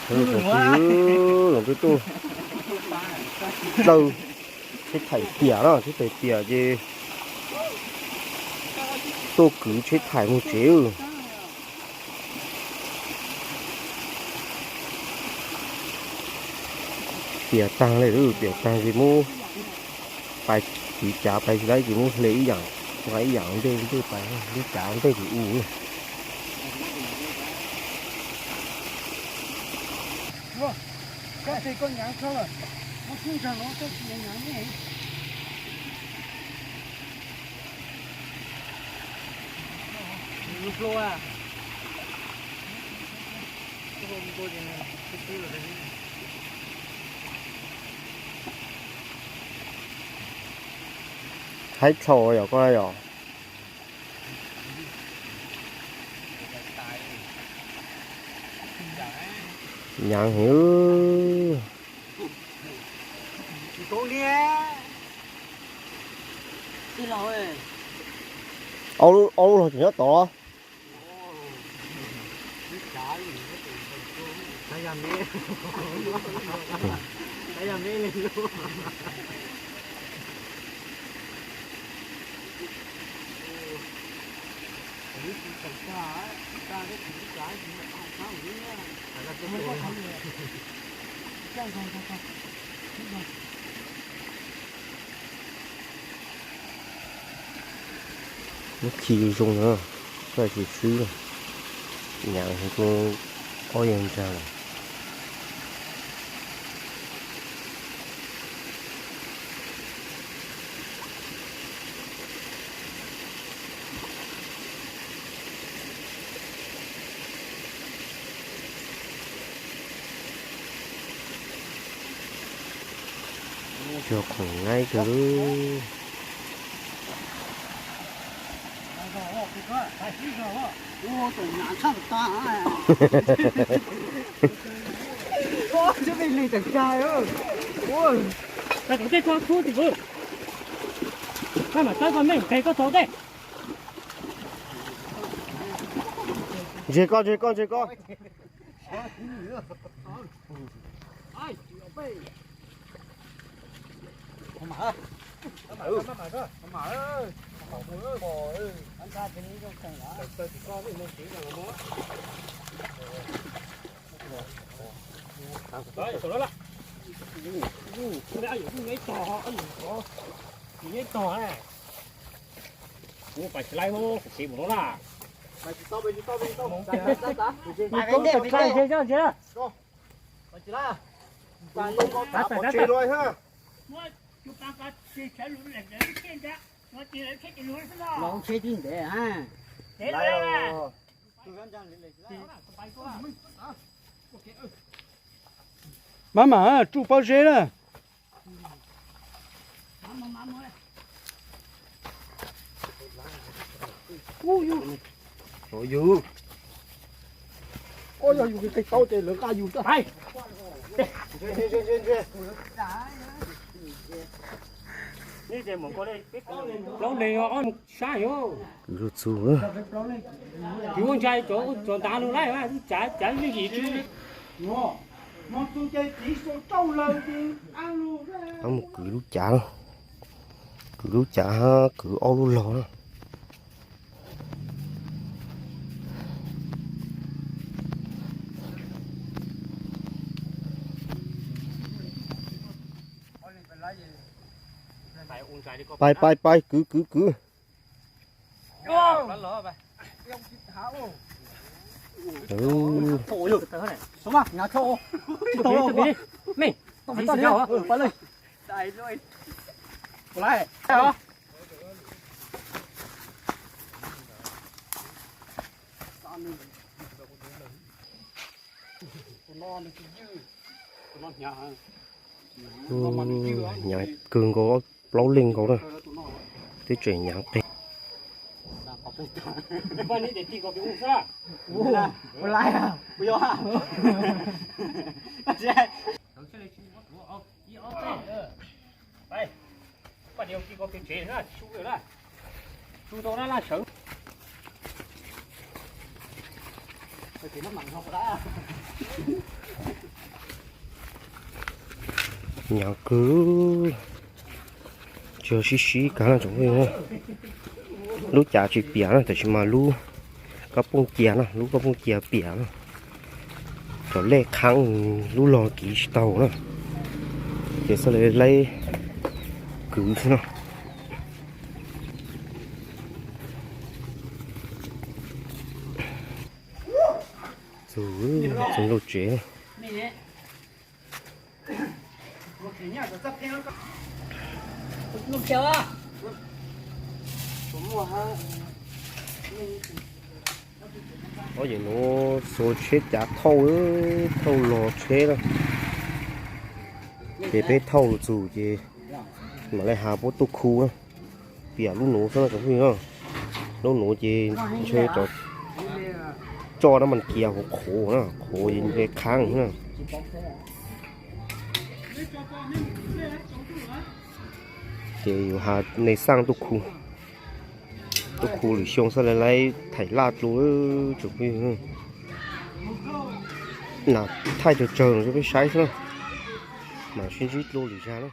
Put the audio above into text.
Tus tij, tus tij tuaj dlaw tsheb thaim tiam na, tsheb thaim tiam ces tuaj kwv tsheb thaim mus tsev. Tiam tag li, tiam tag ces muab pais, tiv cav pais tsis laib ces muab hle ib yam, ib yam ntej ntej pais, ib cav ntej ces u. Haib dlhau yom koj yom. Nyaav heev. Ob lub los tseem nyob tod. Muab khi zoo zoo na, txawj tsis xwb, nyaav heev, ob yawg ntsaag lawm. Cog khoom ngaib kawg lub. Tej ko tub tim, koj mam tawb koj mej qe koj tau tej. Ntseg koj, ntseg koj, ntseg koj. Maj mam tsuj pob zeb na. Yus, yog yus tej taub ces lawv nqa yus tag. Plaub leeg ob mus sab yus. Yus ua ntshai cov ntav no lawm, cav cav yeej yim tsis. Mus kwv lub cav, kwv lub cav hab kwv ob lub log na. Pais pais pais, kwv kwv kwv. Hnyav kawg nkaus, plaub leeg nkaus na, twb tseem hnyav qis. Nyav kawg, tsis yog sib sib kag na tsoom phooj ywg. Lub cav tsis piam na, tab sis mas lub kab pooj cia na, lub kab pooj cia piam na. Cov lej qhaab lub log kiv tsis tau na, ces xaav le laib kwv xwb na. Txug, txug lub tsev. Ob yawm nuav xuas tsheb cav thauj, thauj log tsheb na. Ces peb thauj lug txug ces mam le has puab tuaj khu na. Piam lub nuav xwb na tsoom phooj ywg na. Lub nuav ces ntshe cov tsoj nab mas kiav huv qhuav na, qhuav ntshe qhaab na. Ces yus has neeg xaaj tuaj khu, tuaj khu lwm xyoo xwb le laib thaim laj dlua tsoom phooj ywg. Nam thaij tsawg tsawg no rua peb saib xwb na, mam sib ntsib dlua lwm zag na.